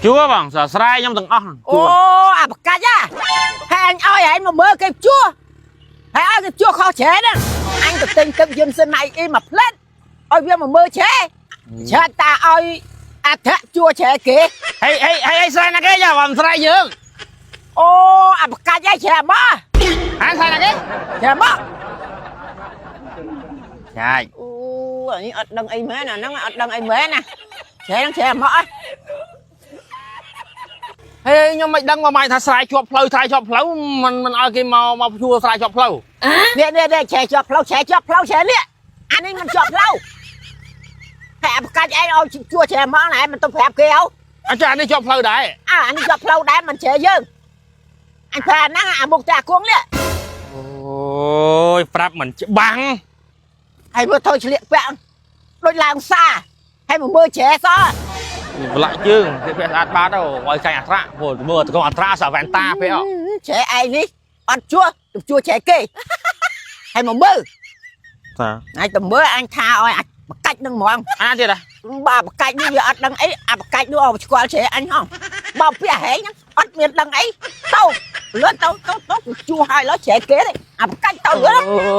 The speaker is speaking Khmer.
ជួបងស្រស្រែខ្ញុំទាំងអស់ អូអាបកាច់ហ่ะហើយអញឲ្យឯងមកមើលគេជួហើយឲ្យគេជួខុសច្រែហ្នឹងអញទៅទិញទឹកយន្តសិនណៃអ៊ីមកផ្លែតឲ្យវាមកមើលច្រែច្រែតាឲ្យអធៈជួច្រែគេ ហេហេហេស្រែណាគេយ៉ាបងស្រែយើង អូអាបកាច់ឯងច្រែមក ហាស្រែណាគេ ច្រែមក ចាយ អូអានេះអត់ដឹងអីមែនអាហ្នឹងអត់ដឹងអីមែនណាច្រែហ្នឹងច្រែមកអ่ะ ហេខ្ញុំមិនដឹងមកម៉ៃថាស្រែជាប់ផ្លូវស្រែជាប់ផ្លូវមិនមិនឲ្យគេមកមកជួស្រែជាប់ផ្លូវ នេះនេះនេះច្រែជាប់ផ្លូវច្រែជាប់ផ្លូវច្រែនេះអានេះមិនជាប់ផ្លូវហើយអាបកាច់ឯងឲ្យជួច្រែមកណែមិនទៅប្រាប់គេអោ អញ្ចឹងអានេះជាប់ផ្លូវដែរ អើអានេះជាប់ផ្លូវដែរមិនជ្រែយើងអញថាអាហ្នឹងអាមុខតែអាគង់នេះ អូយប្រាប់មិនច្បាំង ហើយមើលថយឆ្លៀកពាក់ដូចឡើងសាហើយមកមើលជ្រែសោះ ប្រឡាក់ជើងគេពាក់ស្អាតបាតទៅឲ្យចាញ់អត្រាព្រោះមើលតកងអត្រាសាវ៉ែនតាពាក់ ជ្រែឯងនេះអត់ជួទៅជួជ្រែគេហើយមកមើល តា អញទៅមើលអញថាឲ្យអាបកាច់នឹងហ្មង អាទៀតហ៎ បើបកាច់នេះវាអត់ដឹងអីអាបកាច់នោះអត់ស្គាល់ជ្រែអញហងបើពាក់ហែងហ្នឹងអត់មានដឹងអីទៅលឿនទៅទៅទៅជួហើយឡើយជ្រែគេទេអាបកាច់ទៅលឿន អូ